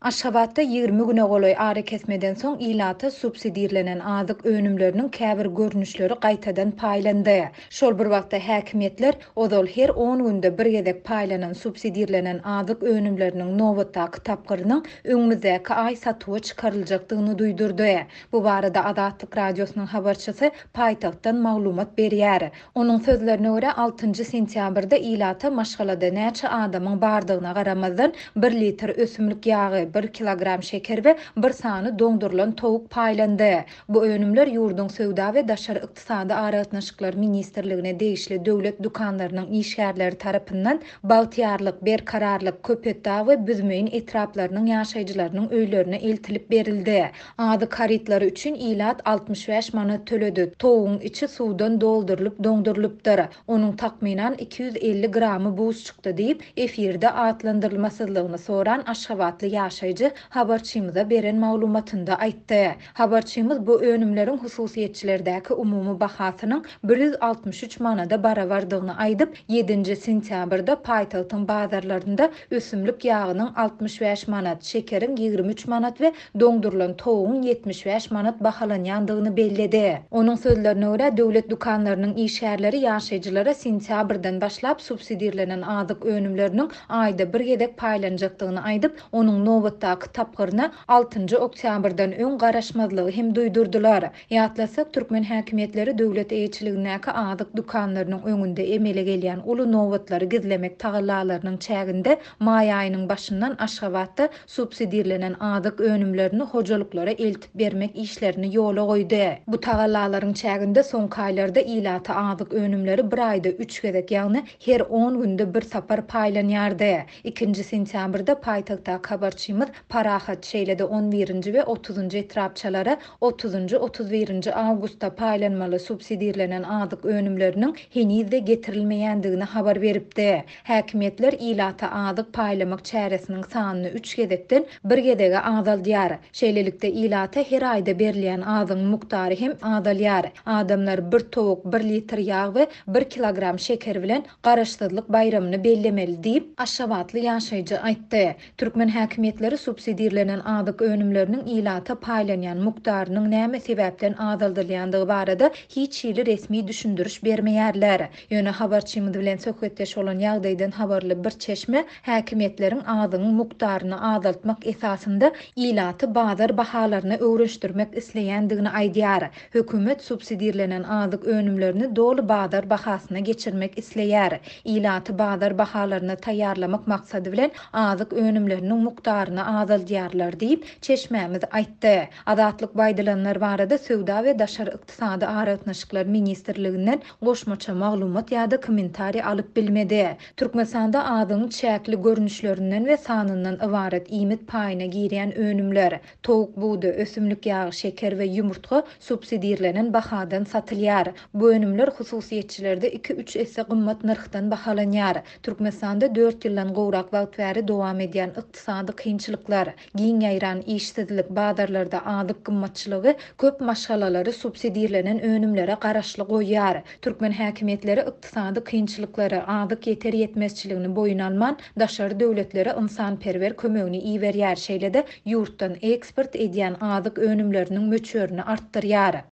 Aşgabatda 20 güne golaý arakesmeden soň ilata subsidirlenen azyk önümleriniň käbir görnüşleri gaýtadan paýlandy. Şol bir wagtda häkimiýetler ozal her on günde bir gezek paýlanan subsidirlenen azyk önümleriniň nobatdaky tapgyrynyň öňümizdäki aý satuwa çykaryljakdygyny duýdurdy. Bu barada Azatlyk Radiosynyň habarçysy paýtagtdan maglumat berýär. Onuň sözlerine görä, altynjy sentýabrda ilata maşgalada näçe adamyň bardygyna garamazdan, bir litr ösümlik ýagy, bir kilogram şeker we bir sany doňdurylan towuk paýlandy. Bu önümler ýurduň Söwda we daşary ykdysady aragatnaşyklar ministrligine degişli döwlet dükanlarynyň işgärleri tarapyndan Bagtyýarlyk, Berkararlyk, Köpetdag we Büzmeýin etraplarynyň ýaşaýjylarynyň öýlerine eltilip berildi. Azyk harytlary üçin ilat 65 manat töledi, towugyň içi suwdan doldurylyp doňdurylypdyr. Onuň takmynan 250 gramy buz çykdy diýip, efirde atlandyrylmasyzlygyny soran aşgabatly ýaşaýjy habarçymyza beren maglumatynda aýtdy. Habarçymyz bu önümleriň hususyýetçilerdäki umumy bahasynyň 163 manada barabardygyny aýdyp, ýedinji sentýabrda paýtagtyň bazarlarynda ösümlik ýagynyň 65 manat, şekeriň 23 manat we doňdurylan towugyň 75 manat bahalanýandygyny belledi. Onuň sözlerine görä, döwlet dükanlarynyň işgärleri ýaşaýjylara sentýabrdan başlap subsidirlenen azyk önümleriniň aýda bir gezek paýlanjakdygyny aýdyp, onuň nobatdaky tapgyryna altynjy oktýabrdan öň garaşmazlygy hem duýdurdylar. Ýatlasak, türkmen häkimiýetleri döwlet eýeçiligindäki azyk dükanlarynyň öňünde emele gelýän uly nobatlary gizlemek tagallalarynyň çäginde maý aýynyň başyndan Aşgabatda subsidirlenen azyk önümlerini hojalyklara eltip bermek işlerini ýola goýdy. Bu tagallalaryň çäginde soňky aýlarda ilata azyk önümleri bir aýda üç gezek, ýagny her on günde bir sapar paýlanýardy. Ikinji sentýabrda paýtagtdaky habarçymyz Parahat, şeýle-de on birinji we otuzynjy etrapçalara otuzynjy, 31-nji awgustda paýlanmaly subsidirlenen azyk önümleriniň heniz-de getirilmeýändigini habar beripdi. Häkimiýetler ilata azyk paýlamak çäresiniň sanyny üç gezekden bir gezege azaldýar. Şeýlelikde, ilata her aýda berilýän azygyň mukdary hem azalýar. Adamlar bir towuk, bir litr ýag we bir kilogram şeker bilen Garaşsyzlyk baýramyny bellemeli diýip, aşgabatly ýaşaýjy aýtdy. Türkmen häkimiýetleri subsidirlenen azyk önümleriniň ilata paýlanýan mukdarynyň näme sebäpden azaldylýandygy barada hiç hili resmi düşündiriş bermeýärler. Ýöne habarçymyz bilen söhbetdeş bolan ýagdaýdan habarly bir çeşme häkimiýetleriň azygyň mukdaryny azaltmak esasynda ilaty bazar bahalaryna öwrenişdirmek isleýändigini aýdýar. Hökümet subsidirlenen azyk önümlerini doly bazar bahasyna geçirmek isleýär. Ilaty bazar bahalaryna taýýarlamak maksady bilen azyk önümleriniň mukdaryny azaldýarlar diýip, çeşmämiz aýtdy. Azatlyk bu aýdylanlar barada Söwda we daşary ykdysady aragatnaşyklar ministrliginden goşmaça maglumat ýa-da kommentariý alyp bilmedi. Türkmenistanda azygyň çäkli görnüşlerinden we sanyndan ybarat iýmit paýyna girýän önümler, Towuk budy, ösümlik ýagy, şeker we ýumurtga subsidirlenen bahadan satylýar. Bu önümler hususyýetçilerde iki-üç esse gymmat nyrhdan bahalanýar. Türkmenistanda dört ýyldan gowrak wagt bäri dowam edýän ykdysady kynçylyklar, giň ýaýran işsizlik, bazarlarda azyk gymmatçylygy köp maşgalalary subsidirlenen önümlere garaşly goýýar. Türkmen häkimiýetleri ykdysady kynçylyklary, azyk ýeter-ýetmezçiligini boýun alman, daşary döwletlere ynsanperwer kömegini iberýär, şeýle-de ýurtdan eksport edýän azyk önümleriniň möçberini artdyrýar.